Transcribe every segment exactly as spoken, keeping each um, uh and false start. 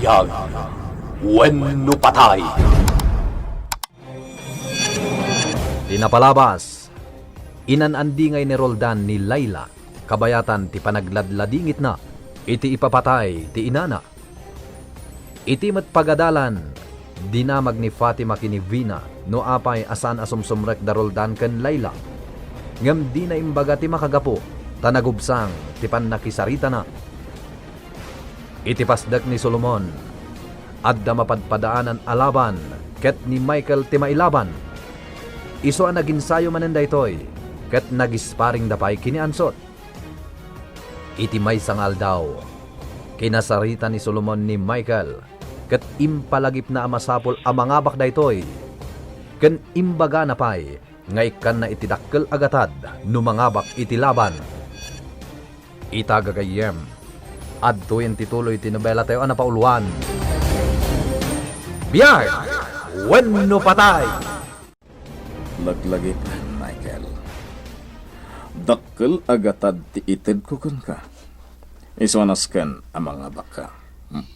Biag wenno patay. Ti napalabas, inan-andingay ni Roldan ni Laila kabayatan ti panagladladingitna iti ipapatay ti inana. Iti met pagadalan, dinamag ni Fatima ken ni Vina no apay a saan a sumsumrek da Roldan ken Laila. Ngem dina imbaga ti makagapu, ta nagubsang ti pannakisaritana. Iti pasdek ni Solomon, adda mapadpadaanan a laban ket ni Michael ti mailaban. Isu a naginsayo manen daytoy, ket nagisparingda pay ken ni Ansot. Iti maysa nga aldaw, kinasarita ni Solomon ni Michael, ket impalagipna a masapul a mangabak daytoy, ken imbagana pay nga ikkanna iti dakkel a gatad no mangabak iti laban. Ita, gagayyem, adtoyen ti tuloy ti nobelatayo a napauluan. Biag wenno patay! Laglagipen, Michael. Dakkel a gatad ti itedko kenka. Isu a nasken a mangabakka. Hmm.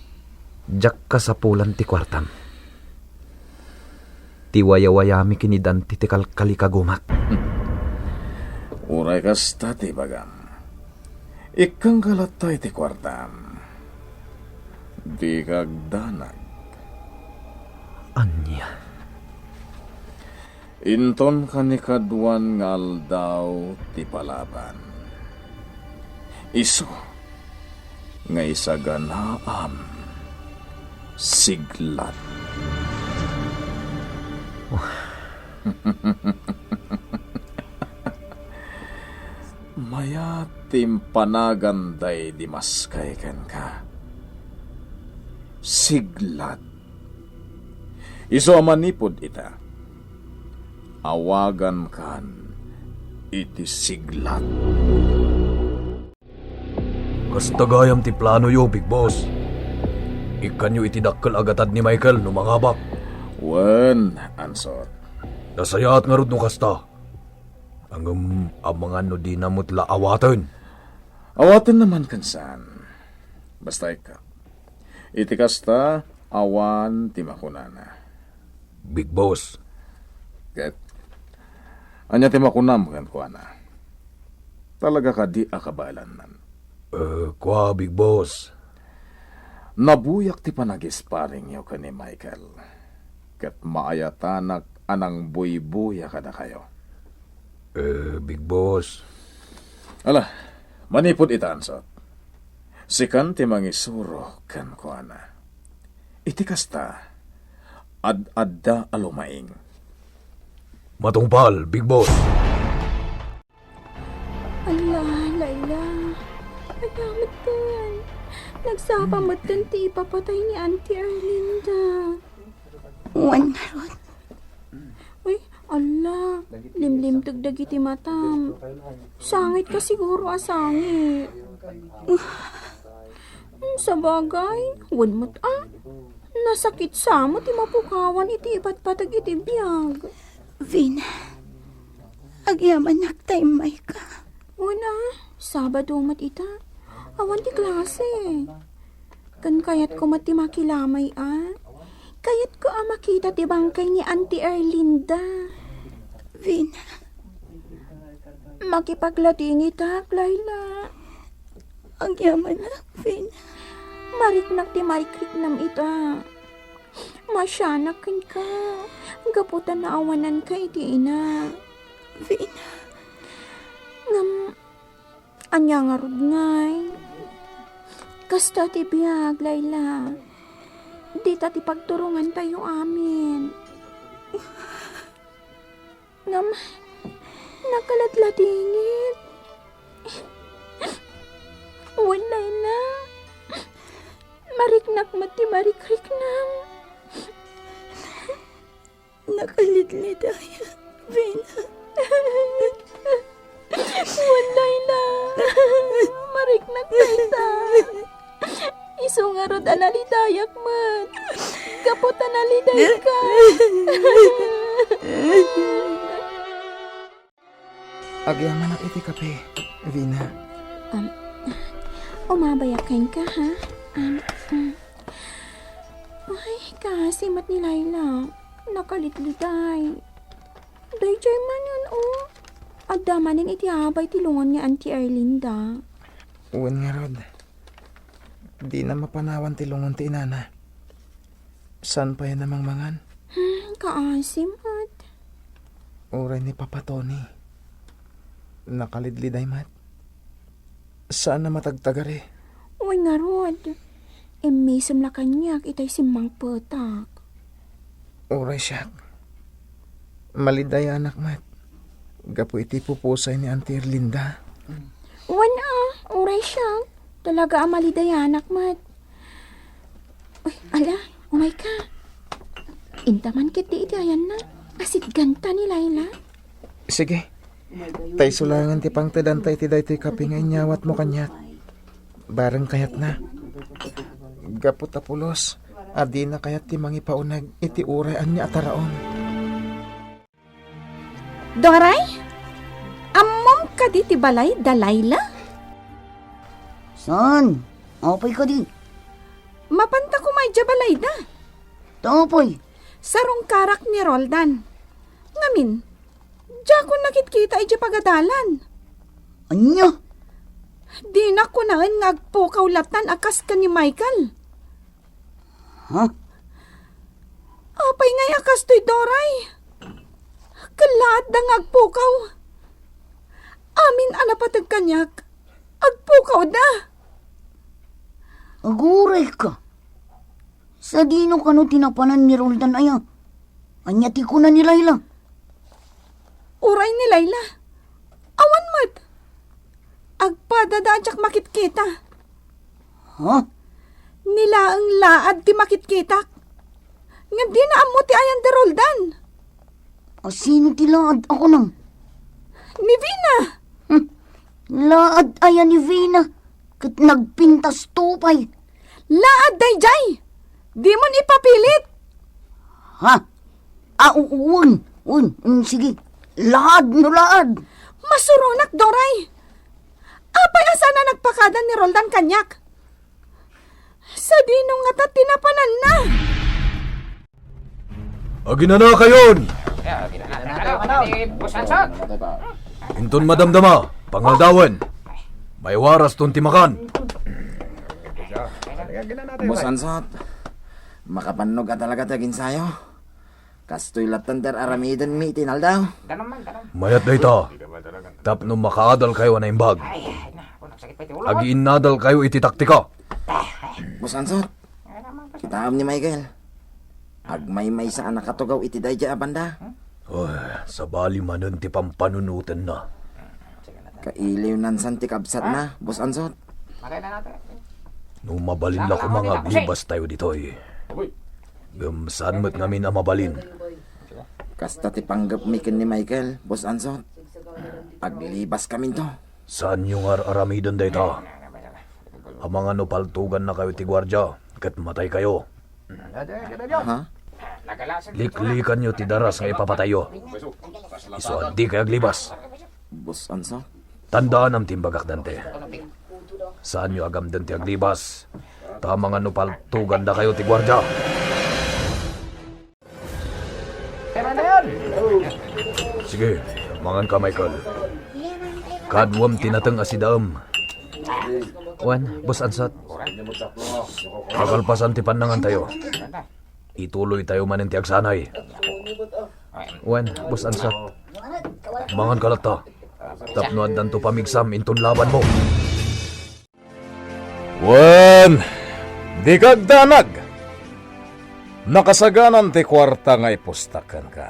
Diak kasapulan ti kuartam. Ti wayawayami ken ni Dante ti kalkalikagumak. Uray kasta ti ibagam, ikkanka latta iti kuartam. Dika agdanag. Ania? Inton kanikaduan nga aldaw ti palaban, isu nga isaganaam siglat. Mayat ti impanagan daydi maskay kenka. Siglat. Isu a manipud ita, awagankan iti siglat. Kasta gayam ti planoyo, Big Boss. Ikkanyo iti dakkel a gatad ni Michael no mangabak. Wen, Ansot. Nasayaat ngarud no kasta. Ngem amangan no dina met la awaten. Awatenna man ken saan. Basta ikka. Iti kasta, awan ti makunana. Big Boss. Ket, ania ti makunam kenkuana? Talaga kadi a kabaelannan? Eh, kua, Big Boss. Nabuyak ti panagisparingyo ken ni Michael. Ket maayatanak a nangbuybuya kadakayo. Eh, Big Boss. Ala, manipud ita, Ansot. Sikan ti mangisuro kenkuana. Iti kasta, ad-adda a lumaing. Matungpal, Big Boss. Ala, Laila. Ania metten? Nagsapa metten ti ipapatay ni Auntie Erlinda. Wen ngarud. Uy, ala, limlimteg dagiti matam. Sangit ka siguro a sangit. Hmm, sabagay, wen met a. Nasakit sa met ti mapukawan iti ipatpateg iti biag. Vina, agyamanak ta immayka. Wen a, Sabado met ita. Awan ti klase. Ken kayatko met ti makilamay a. Kayatko a makita ti bangkay ni Auntie Erlinda. Vina. Makipagladingitak, Laila. Agyamanak, Vina. Mariknak ti marikriknam ita. Masianak kenka. Gapu ta naawananka iti ina. Vina. Ngem, ania ngarud ngay? Kasta ti biag, Laila. Dita ti pagturongantayo amin. Ngem, nakaladladingit. Wen, Laila. Mariknak met ti marikriknam. Nakalidlidayak, Vina. Wen, Laila. Mariknak dayta. Isu ngarud a nalidayak met. Gapu ta nalidayka. Agyamanak iti kape, Vina. Um, umabayak kenka, ha? Um, um. Ay, kaasi met ni Laila. Nakalidliday. Daydiay manen, o. Adda manen iti abay ti lungon ni Auntie Erlinda. Wen ngarud, dina mapanawan ti lungon ti inana. Saan pay a namangmangan? Hmm, kaasi met. Uray ni Papa Tony. Nakalidliday met. Saan a matagtagari. Wen ngarud, immisem la kaniak itay simmangpetak. Uray siak. Malidayanak met. Gapu iti pupusay ni Auntie Erlinda. Wen a, uray siak. Talaga a malidayanak met. Uy, ala, umayka. Inta man ketdi iti ayanna. Asitganta ni Laila. Sige. Ta isu laengen ti pangtedanta iti daytoy kape nga inyawatmo kaniak. Bareng kayatna. Gapu ta pulos, a dina kayat ti mangipauneg iti uray ania a taraon. Doray, ammom kadi ti balay da Laila? Saan? Apay kadi? Mapanta koma idiay balayda. Ta apay? Sarungkarak ni Roldan. Ngamin, diakon nakitkita idiay pagadalan. Ania? Dinak kunaen nga agpukaw latan a kas ken ni Michael. Ha? Apay ngay a kastoy, Doray? Ket laadda nga agpukaw. Amin a napateg kaniak, agpukawda. Agurayka. Sadino kano ti napanan ni Roldan aya? Ania ti kuna ni Laila? Uray ni Laila. Awan met. Agpadada a diak makitkita. Ha? Ni laeng laad ti makitkitak. Ngem dina ammo ti ayan da Roldan. A sino ti laad a kunam? Ni Vina. Hmm. Laad aya ni Vina ket nagpintas to pay. Laad daydiay. Dimon ipapilit. Ha? Ah, u-, wen, wen, mm, sige. Laad no laad. Masuronak, Doray. Apay a saan a nagpakada ni Roldan kaniak? Sadino ngata ti napananna? Aginanakayon! Inton madamdama, pangaldawen. Maiwaraston ti makan. Boss Ansot, makapannog a talaga ti aginsayo. Kastoy latta ti ar-aramidenmi iti inaldaw. Mayat dayta, tapno makaadalkayo a naimbag. Agiinnadalkayo iti taktika. Boss Ansot, kitaem ni Michael. Agmaymaysa a nakatugaw iti daydiay a banda. Oy, sabali manen ti pampanunotenna. Kailiw nansan ti kabsatna, Boss Ansot. No mabalin la koma nga aglibas tayo ditoy. Ngem saan met ngamin a mabalin. Kasta ti panggepmi ken ni Michael, Boss Ansot. Aglibas kaminto. Saanyo nga ar-aramiden dayta. Amangan no paltogannakayo ti guardia, ket mataykayo. Ha? Liklikanyo ti daras nga ipapatayyo. Isu a dikay aglibas. Boss Ansot? Tandaanam ti imbagak, Dante. Saanyo agamden ti aglibas. Ta amangan no paltogandakayo ti guardia. Sige, mangan ka, Michael. Kaduam ti nateng a sidaem. Wen, Boss Ansot. Kakalpasan ti pannangantayo, ituloytayo manen ti agsanay. Wen, Boss Ansot. Mangan ka latta. Tapno addanto pamigsam inton labanmo. Wen, dika agdanag. Nakasaganan ti kuarta nga ipustak kenka.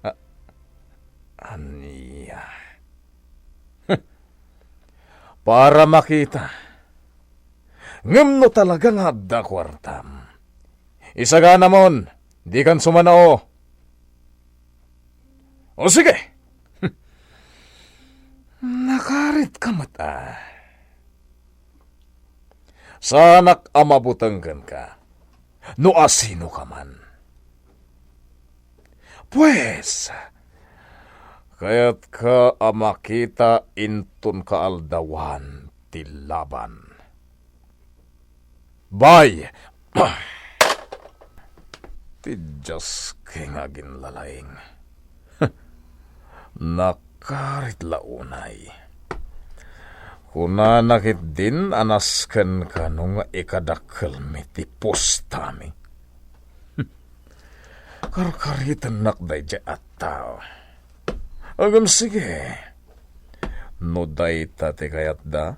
A-, ania? Para makita. Ngem no talaga nga adda kuartam, isaganamon, dikan sumanao. O sige. Nakaritka met a. Saanak a mabuteng kenka no asino ka man. Pues, kayatka a makita inton kaaldawan ti laban. Bay! Ti Dios ket nga aginlalaing. Nakarit la unay. Kunana ketdin a nasken kano nga ikadakkelmi ti pustami. Karkaritennak daydiay a tao. Ngem sige, no dayta ti kayatda,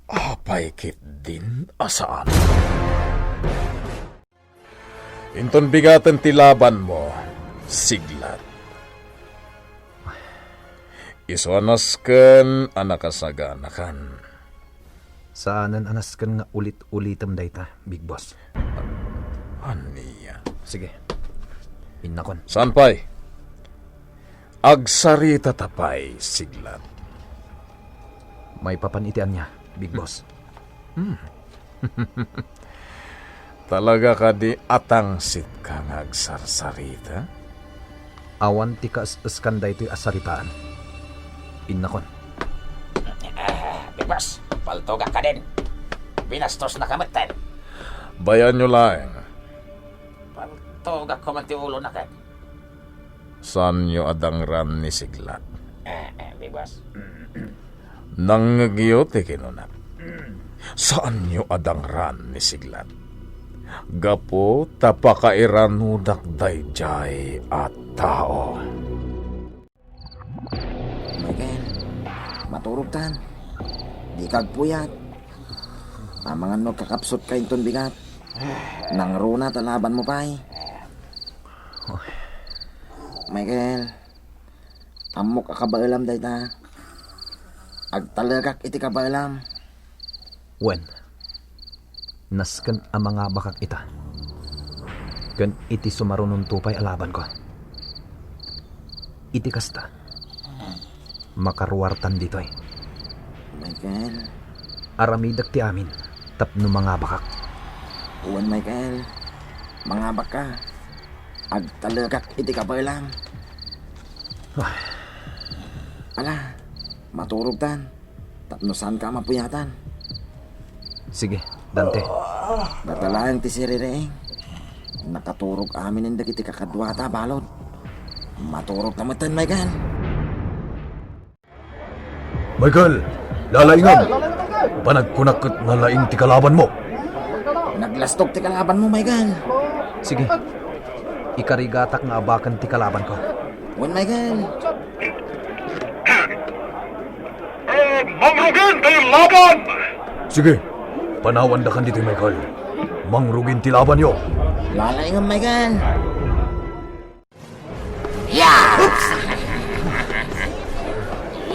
apay ketdin a saan? Inton bigaten ti labanmo, Siglat. Isu a nasken a nakasaganakan. Saanen a nasken nga ulit-ulitem dayta, Big Boss. Ania? Sige. Innakon. Saan pay? Agsarita ta pay, Siglat. Maipapan iti ania, Big Boss? Hmm. Talaga kadi a tangsit ka nga agsarsarita? Awan ti kaes-eskan daytoy a saritaan. Innakon. Eh, Big Boss, paltogak kadin. Binastosnak metten. Bayaenyo laeng. Paltogak koma ti ulona ket. Saanyo a dangraan ni Siglat. Eh, eh, Big Boss. Nangngegyo ti kinunak. Saanyo a dangraan ni Siglat. Gapu ta pakairanudak daydiay a tao. Michael, maturogtan. Dika agpuyat. Amangan no kakapsutka inton bigat. Nangruna ta labanmo pay. Michael, ammok a kabaelam dayta. Agtalekak iti kabaelam. Wen, nasken a mangabakak ita. Ken iti sumarunonto pay a labanko. Iti kasta, makaruartan ditoy. Michael. Aramidek ti amin tapno mangabakak. Wen, Michael. Mangabakka. Agtalekak iti kabaelam. Ah. Ala, maturogtan. Tapno saanka a mapuyatan. Sige, Dante. Data laeng ti siririing. Nakaturog aminen dagiti kakaduata, balud. Maturogka metten, Michael. Michael, lalaingem. Panagkunak ket nalaing ti kalabanmo. Naglastog ti kalabanmo, Michael. Sige. Ikarigatak nga abaken ti kalabanko. Wen, Michael. Eh, mangrugin ti laban! Sige, panawandakan ditoy, Michael. Mangrugin ti labanyo. Lalaingem, Michael. Ya!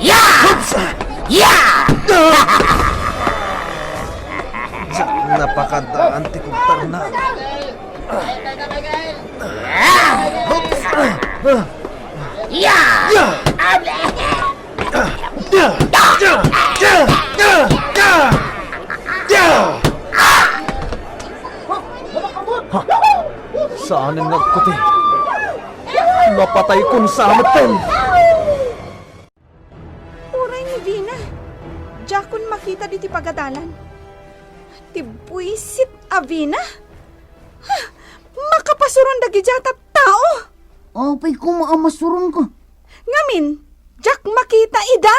Ya! Ya! Napakadaan ti kugtarna. Ya! Ya! Ha? Saanen nga agkuti. Napataykon sa metten. Uray ni Vina, diakon makita ditoy pagadalan. Ti buisit a Vina? Ha! Makapasuron dagiti a tao! Apay koma a masuronka? Ngamin, diak makita ida.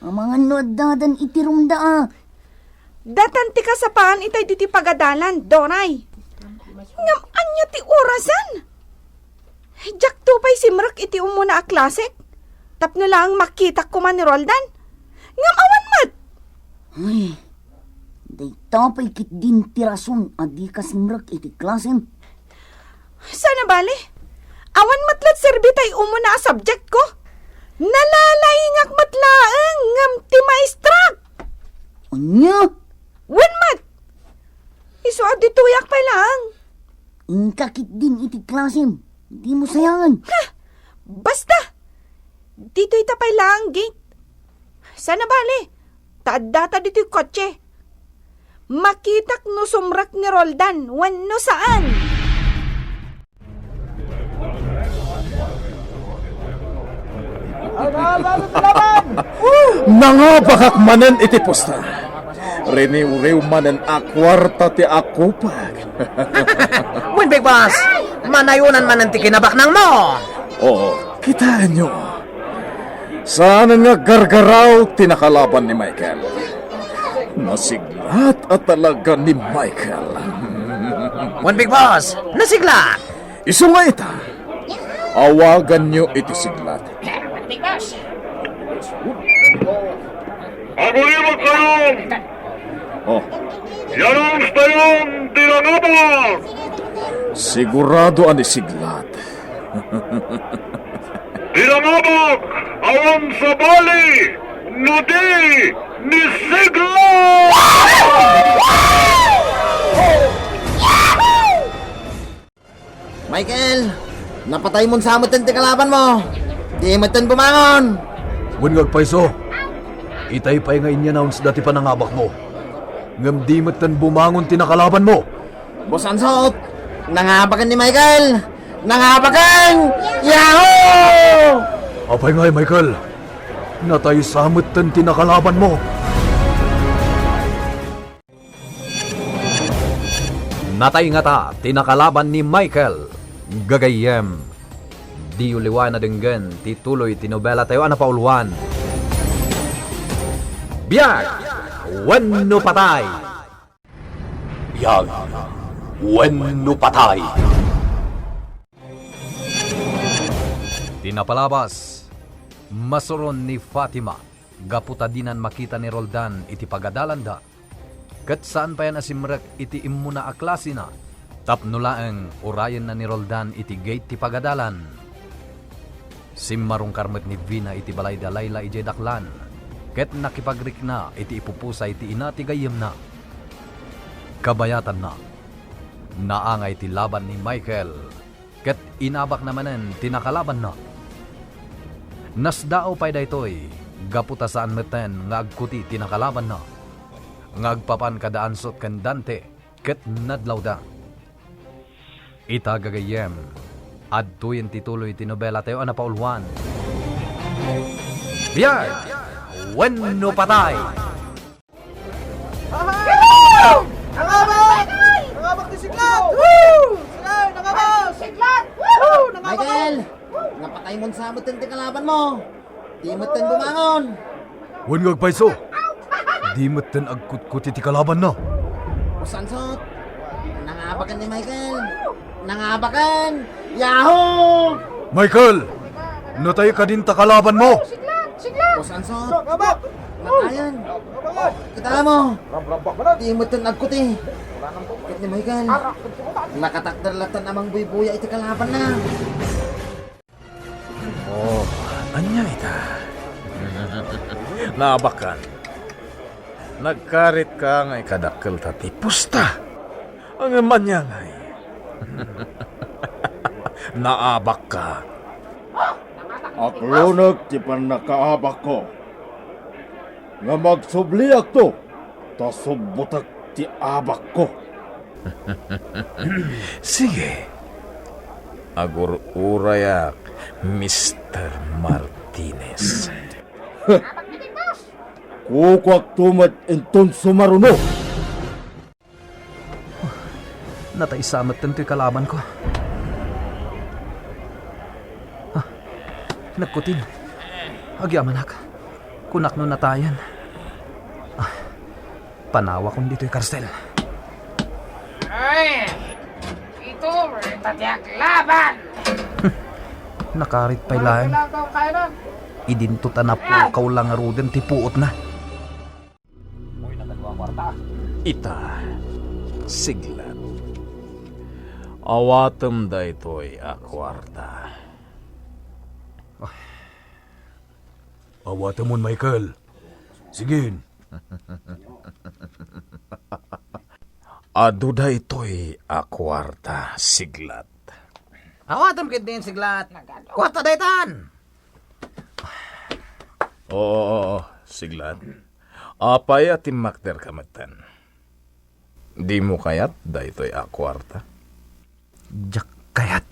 Amangan no addadan iti rumda a. Datan ti kasapaan itay ditoy pagadalan, Doray. Ngem ania ti orasan? Diakto pay simrek iti umuna a klasek. Tapno laeng makitak koma ni Roldan. Ngem awan met. Ay, dayta pay ketdin ti rason a dika simrek iti klasem. Sana bale, awan met la't serbi tay umuna a subject ko. Nalalaingak met laeng ngem ti maestrak. Ania? Wen met. Isu a ditoyak pay laeng. Inka ketdin iti klasem. Dimo sayangan. Ha! Basta! Ditoy ta pay laeng gate. Sana bale, ta addata ditoy kotse. Makitak no sumrek ni Roldan wenno saan. Nangabakak manen iti pusta. Riniwriw manen a kuarta ti akupag. Wen, Big Boss, manayonan manen ti kinabaknangmo. Oo, kitaenyo. Saanen nga gargaraw ti nakalaban ni Michael. Nasiglat a talaga ni Michael. Wen, Big Boss, nasiglat. Isu nga ita, awaganyo iti siglat. Aguribak kayon! Oh. Yan ang stayon, di nangabak! Sigurado a ni siglat. Di nangabak, awan sabali, no di ni siglat! Michael, napatay mon sa metten ti kalabanmo. Di metten bumangon. Wen nga agpayso, itay pay nga inyanaonsda ti panangabakmo. Ngem di metten bumangon ti nakalabanmo. Boss Ansot, nangabaken ni Michael. Nangabaken! Yahoo! Apay ngay, Michael? Natay sa metten ti nakalabanmo. Natay ngata ti nakalaban ni Michael. Gagayyem, diyo liwayan a denggen ti tuloy ti nobelatayo a napauluan, Biag Wenno Patay. Biag Wenno Patay. Ti napalabas, masuron ni Fatima gapu ta dinan makita ni Roldan iti pagadalanda. Ket saan payen a simrek iti immuna a klasena tapno laeng urayenna ni Roldan iti gate ti pagadalan. Simmarungkar met ni Vina iti balay da Layla idiay daklan, ket nakipagrikna iti ipupusay ti ina ti gayyemna. Kabayatanna, naangay ti laban ni Michael, ket inabakna manen ti nakalabanna. Nasdaaw pay daytoy gapu ta saan metten nga agkuti ti nakalabanna, nga agpapan kada Ansot ken Dante ket nadlawda. Ita gagayyem, adtoyen ti tuloy ti nobelatayo a napauluan. Biag wenno patay! Nangabak! Nangabak ti siglat! Woo! Siglat! Nangabak! Siglat! Woo! Nangabak! Michael! Napatay mon sa metten ti kalabanmo. Di metten bumangon. Wen nga agpayso. Di metten agkutkuti ti kalabanna. Usansot. Nangabaken ni Michael. Nangabaken. Yahoo! Michael! Natay kadin ta kalabanmo. Usansot. Natayan. Kita mo. Di metten agkuti. Ket ni Michael, nakatakder latta a mangbuybuya iti kalabanna. Oh, ania ita? Naabakan. Nagkaritka nga ikadakkel ta ti pusta. Ngem ania ngay? Naabakka. Aklonek ti pannakaabakko. Ngem agsubliakto, ta subbotek ti abakko. Sige. Agur-urayak, Mister Martinez. Kukuakto met inton sumaruno. Natay sa met daytoy kalabanko. Ah, nagkutin. Agyamanak. Kunak no natayan. Ah, panawakon ditoy karsel. Ay! Ito, reta ti aglaban! Nakarit pay laeng. Idinto ta napukaw la ngaruden ti puotna. Ita, siglat. Awatem daytoy a kuarta. Awatemon, Michael. Sigin. Adu daytoy a kuarta, siglat. Awatem ketdin, siglat. Kuarta daytan. Oo, oo, siglat. Apay a timmakderka metten? Dimo kayat daytoy a kuarta? Diak kayat.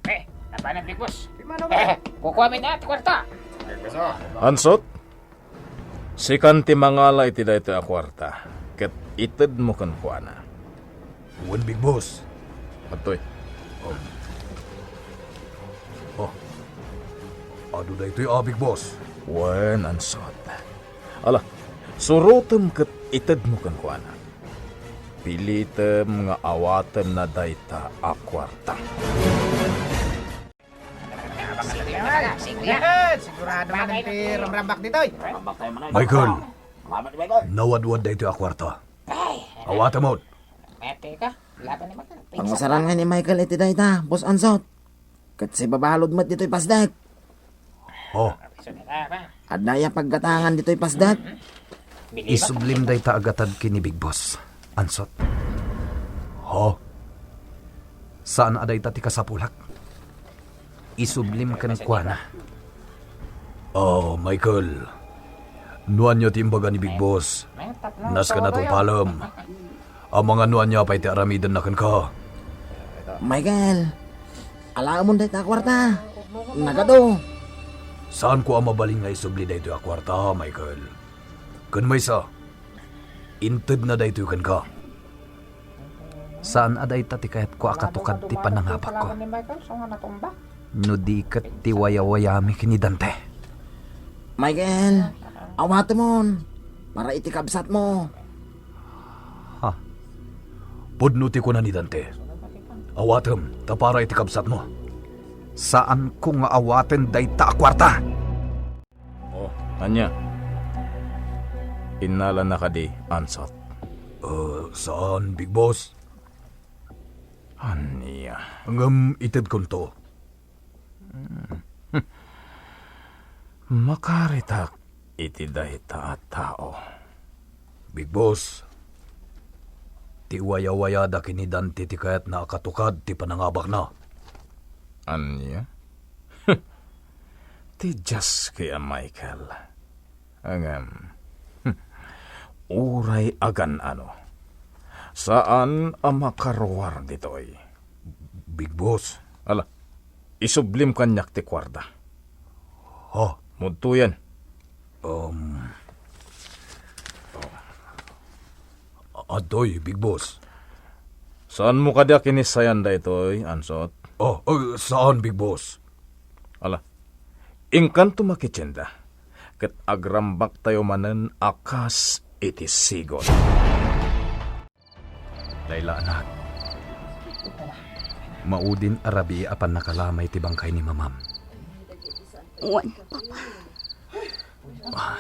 Eh, napanan ti boss. Eh, kukuamin na ti kuarta. Ansot? Sikan ti mangala iti daytoy a kuarta, ket itedmo kenkuana. Wen, Big Boss. Adtoy. Oh. Adu daytoy a, Big Boss. Wen, ansot. Ala, surotem ket itedmo kenkuana. Pilitem nga awatenna dayta a kuarta. Yan, sigurado man ti ramrambak ditoy. Michael, nawadwad daytoy a kuarta. Awatemon. Pangusaran nga ni Michael iti dayta, Boss Ansot. Ket sibabalud met ditoy pasdek. Oh. Adda aya paggatangan ditoy pasdek? Isublim dayta a gatad ken ni Big Boss, Ansot. Ha? Saan a dayta ti kasapulak? Isublim kenkuana. Ah, Michael, no ania ti imbaga ni Big Boss, nasken a tungpalem. Amangan no ania pay ti aramidenna kenka. Michael, alaemon dayta a kuarta. Nagadu. Saanko a mabalin nga isubli daytoy a kuarta, Michael. Ken maysa, intedna daytoy kenka. Saan a dayta ti kayatko a katukad ti panangabakko. No di ket ti wayawayami ken ni Dante. Michael, awatemon. Para iti kabsatmo. Ha? Pudno ti kuna ni Dante. Awatem, ta para iti kabsatmo. Saanko nga awaten dayta a kuarta. Oh, ania? Innalana kadi, Ansot? Eh, saan, Big Boss. Ania? Ngem itedkonto. Hmm. Makaritak iti dayta a tao. Big Boss, ti wayawayada ken ni Dante ti kayatna a katukad ti panangabakna. Ania? Ti Dios kaya, Michael. Ngem, hmm, uray agan-ano, saan a makaruar ditoy. Big Boss. Ala, isublim kaniak ti kuarta. Ha? Mudtoyen. Um, adtoy, Big Boss. Saanmo kadi a kinissayan daytoy, Ansot? Oh, eh, saan, Big Boss. Ala, inkanto makitienda, ket agrambaktayo manen a kas iti sigud. Layla, anak. Maudin a rabii a pannakalamay ti bangkay ni mamam. Wen, Papa. Ah.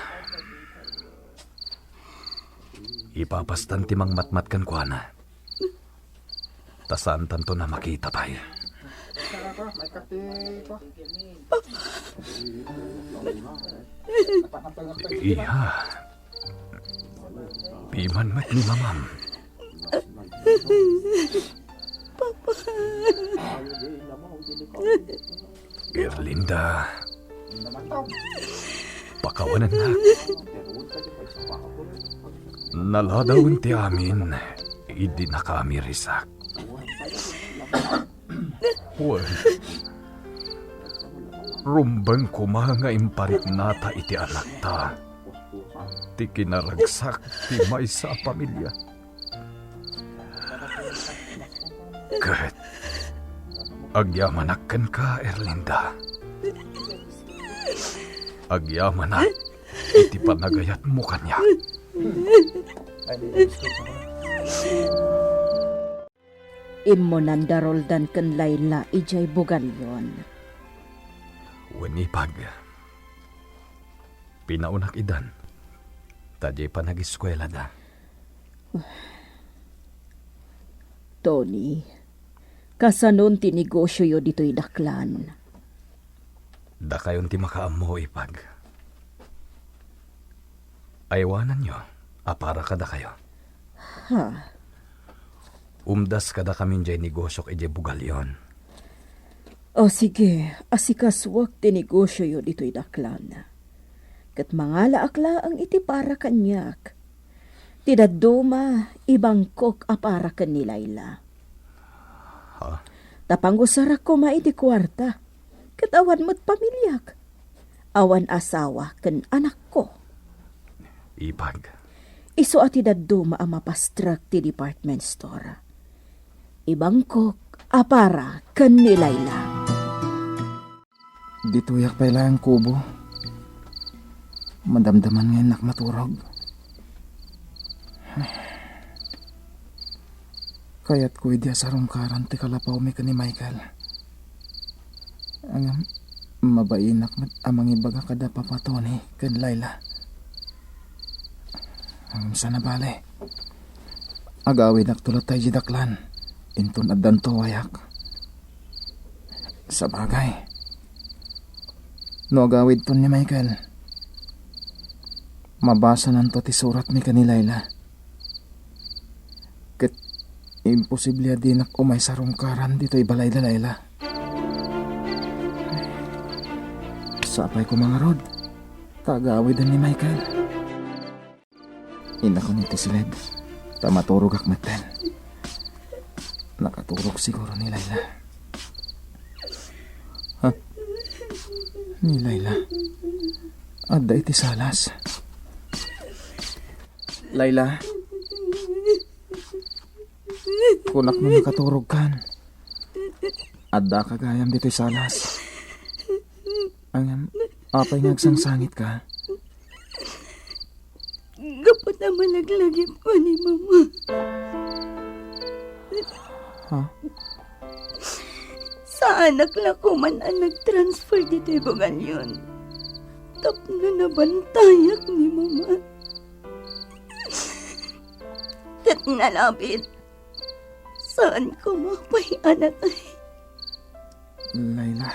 Ipapastan ti mangmatmat kenkuana. Ta saantanton a makita pay. Iha. Piman met ni mamam. Papa. Erlinda. Pakawanennak. Naladawen ti amin idi nakaamirisak. Wen, rumbeng koma nga impariknata iti anakta ti kinaragsak ti maysa a pamilia. Ket agyamanak kenka, Erlinda. Agyamanak iti panagayatmo kaniak. Immunanda Roldan ken Layla idiay Bugalion. Wen, ipag. Pinaonak idan, ta diay panagiskuelada. Tony, kasanon ti negosioyo ditoy Daklan? Dakayon ti makaammo, ipag. Aywananyo a para kadakayo. Ha? Umdas kadakamin diay negosiok idiay Bugalion. O sige, asikasuak ti negosioyo ditoy Daklan. Ket mangalaak laeng iti para kaniak. Ti dadduma, ibangkok a para ken ni Layla. Ha? Ta pangusarak koma iti kuarta, ket awan met pamiliak. Awan asawa ken anakko. Ipag. Isu a ti dadduma a mapastrek ti department store. Ibangkok a para ken ni Laila. Ditoyak pay laeng kubo. Madamdaman nga innak maturog. Kayatko idi a sarungkaran ti kalapawmi ken ni Michael. Ngem, mabainak met a mangibaga kada Papa Tony ken Laila. Ngem sana bale, agawidakto latta idiay daklan, inton addanto wayak. Sabagay, no agawidton ni Michael, mabasananto ti suratmi ken ni Laila. Ket imposible a dinak umay sarungkaran ditoy balay da Laila. Sapay koma ngarud ta agawiden ni Michael. Innakon iti siled ta maturogak metten. Nakaturog siguro ni Laila. Ha? Ni Laila. Adda iti salas. Laila. Kunak no nakaturogkan. Addaka gayam ditoy salas. Ngem, apay nga agsangsangitka? Gapu ta malaglagipko ni Mama. Ha? Saanak la koman a nag-transfer ditoy bugalyon tapno nabantayak ni Mama. Ket nalabit, saan koma pay a natay. Laila.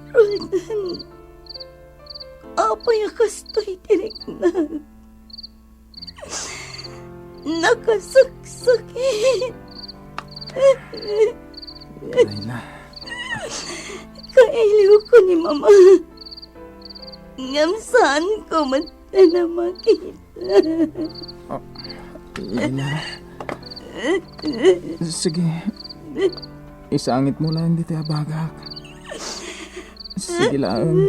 Roldan, apay a kastoy ti riknak? Nakasaksakit. Laila. Kailiwko ni Mama. Ngem saanko met a makita. Ah, Laila. Sige. Isangitmo laeng ditoy a bagak. Sige laeng.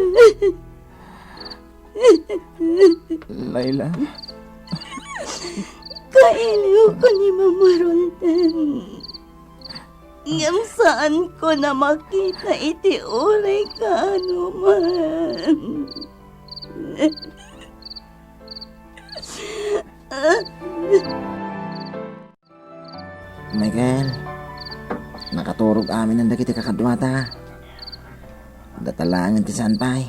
Laila. Kailiwko ni Mama Roldan. Ngem saanko a makita iti uray kaanoman. Michael, nakaturog aminen dagiti kakaduata. Data laengen ti saan pay.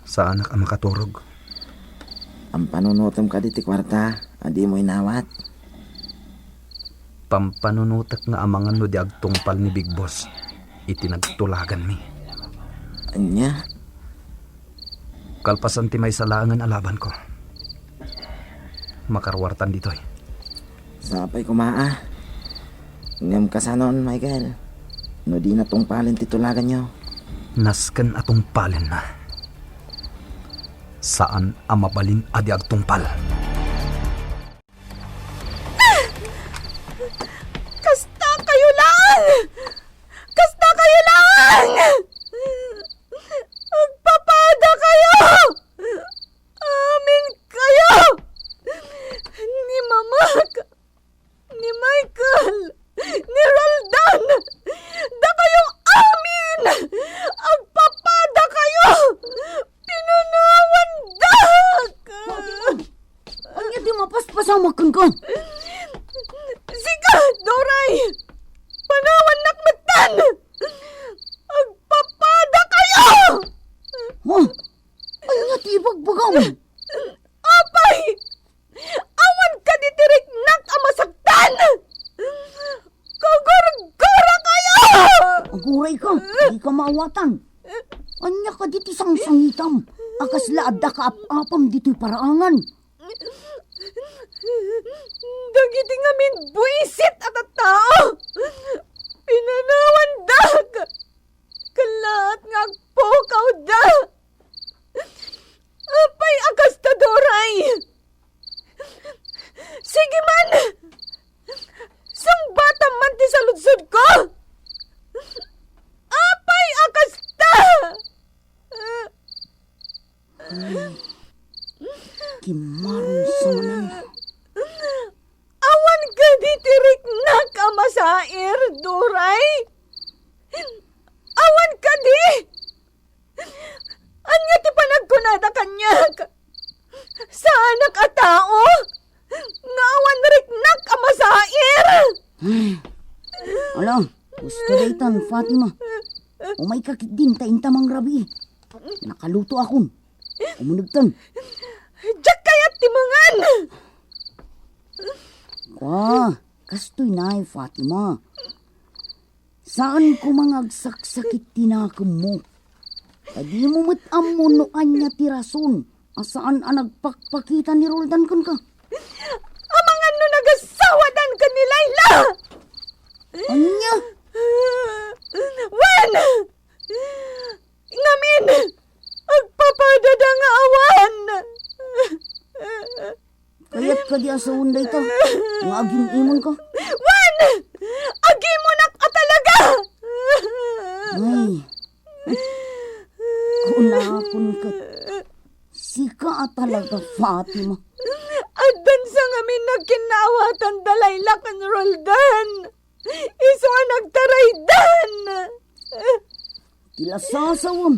Saanak a makaturog. Pampanunotem kadi ti kuarta a dimo inawat? Pampanunotek nga amangan no di agtungpal ni Big Boss iti nagtulaganmi. Ania? Kalpasan ti maysa laengen a labanko, makaruartan ditoy. Sapay koma a. Ngem kasanon, Michael, no dina tungpalen ti tulaganyo? Nasken a tungpalenna. Saan a mabalin a di agtungpal. Kasta kayo lang! Kasta kayo lang! Agpapada kayo! Amin kayo! Ni Mamak, ni Michael, ni Roldan, dakayo amin! Agpapada kayo! Pinanawandak! Ania ti mapaspasamak kenka? Sika, Doray! Panawannak metten! Agpapada kayo! Ha? Ania ti ibagbagam? Apay! Awan kadi ti riknak a masaktan! Kagurgura kayo! Aguray ka, di ka maawatan. Ania kadi ti sangsangitam a kasla adda kaap-apam ditoy paraangan? Dagiti ngamin buisit a tattao, pinanawandak! Kallaat nga agpukawda! Apay a kasta, Doray? Sige man! Sungbatam man ti saludsodko! Apay a kasta? Ala, husto daytan, Fatima. Umayka ketdin ta inta mangrabii. Nakalutoakon. Umunegtan. Diak kayat ti mangan. Kua, kastoy nay, Fatima. Saan koma nga agsaksakit ti nakemmo. Ta dimo met ammo no ania ti rason a saan a nagpakpakita ni Roldan kenka. Amangan no nagasawadan ken ni Laila! Ania? Wen! Ngamin, agpapadada nga awan! Kayat kadi a sawen dayta nga agim-imonka? Wen! Agimonnak a talaga! Ay, kunakon ket, sika a talaga, Fatima. Addan sa ngamin nagkinnaawatan da Laila ken Roldan. Isu a nagtaraydan! Ti lasasawem,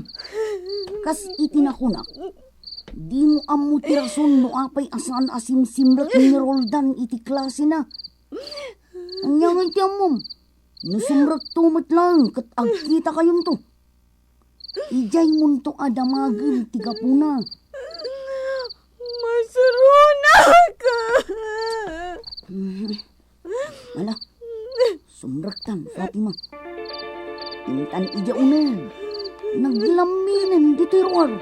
kas iti nakunak, dimo ammo ti rason no apay a saan a simsimrek ni Roldan iti klasena. Ania ngay ti ammom? No simrekto met laeng ket agkitakayonto. Idiaymonto a damagen ti gapuna. Masuronak! Ala, sumrektan, Fatima. Intan idiay uneg, naglamminen ditoy ruar.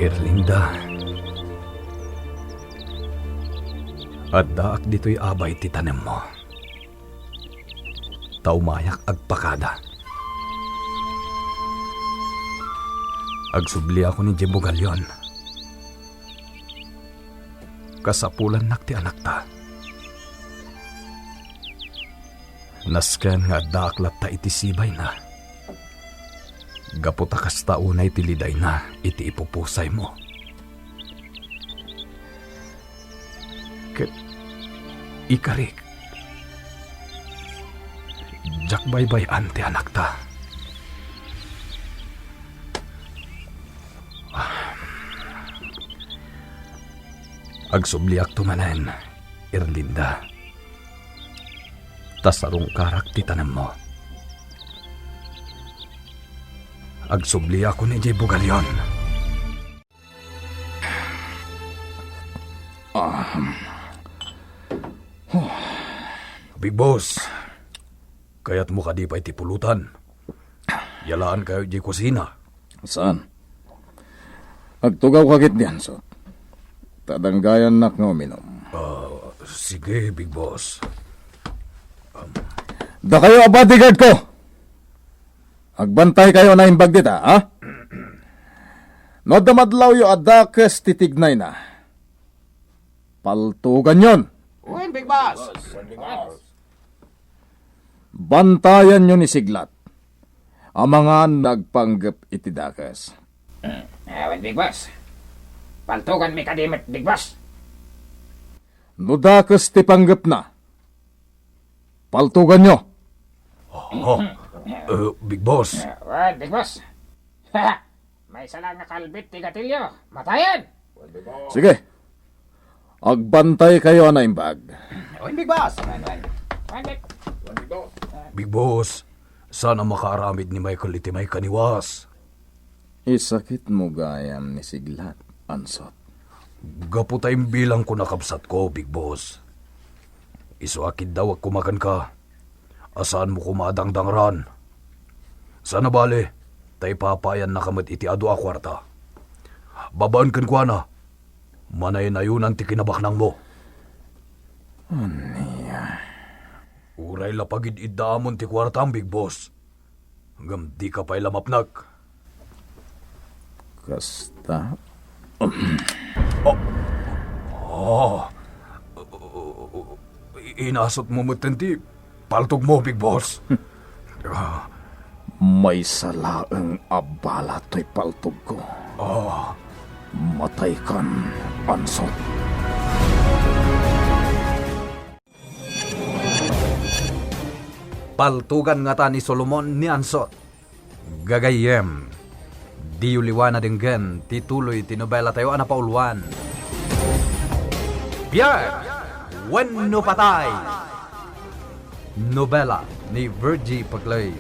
Erlinda, addaak ditoy abay ti tanemmo. Ta umayak agpakada. Agsubliakon idiay bugalyon. Kasapulannak ti anakta. Nasken nga addaak latta iti sibayna. Gapu ta kasta unay ti lidayna iti ipupusaymo. Ket ikarik, diak baybay-an ti anakta. Agsubliakto manen, Erlinda, ta sarungkarak ti tanemmo. Agsubliakon idiay bugalyon. Ahem. Big Boss, kayatmo kadi pay ti pulutan? Yalaankayo idiay kusina? Saan? Agtugawka ketdi, Ansot. Ta danggayannak nga uminum. Ah, sige, Big Boss. Dakayo a bodyguard ko! Agbantaykayo a naimbag dita, ha? No adda madlawyo a dakes ti tignayna, paltuganyon. Wen, Big Boss. Bantayanyo ni Siglat. Amangan nga agpanggep iti dakes. Mm, wen, Big Boss. Paltuganmi kadi met, Big Boss. No dakes ti panggepna, paltuganyo. Oh, eh, Big Boss. Eh, wen, Big Boss. Maysa la nga kalbit ti gatilyo. Matayen! Sige. Agbantaykayo a naimbag. Wen, Big Boss. Wen, Big Boss. Big Boss, saan a makaaramid ni Michael iti maikaniwas? Isakitmo gayam ni Siglat, Ansot. Gapu ta imbilangko a kabsatko, Big Boss. Isu a kiddawek koma kenka, a saanmo koma a dangdangran. Saan a bale, ta ipapayannaka met iti adu a kuarta. Babaen kenkuana, manaynayonan ti kinabaknangmo. Ania? Uray la pagid-iddaamon ti kuartam, Big Boss. Ngem dika pay la mapnek. Kasta? Oh. Oh. Inasutmo met ti paltogmo, Big Boss. Ah. Maysa laeng a bala toy paltogko. Ah. Mataykan, Ansot. Paltugan ngata ni Solomon ni Ansot. Gagayyem, diyo liwa a denggen ti tuloy ti nobelatayo a napauluan, Biag wenno Patay. Nobela ni Virgie Paclay.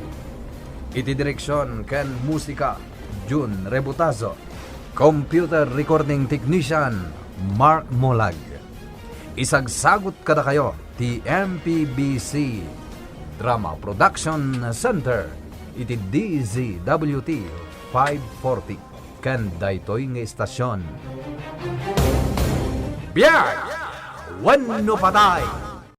Iti direksion ken musika, Jun Rebutazo. Computer recording technician, Mark Molag. Isagsagut kadakayo ti M P B C Drama Production Center iti D Z W T five forty ken daytoy nga istasion. Biag wenno patay!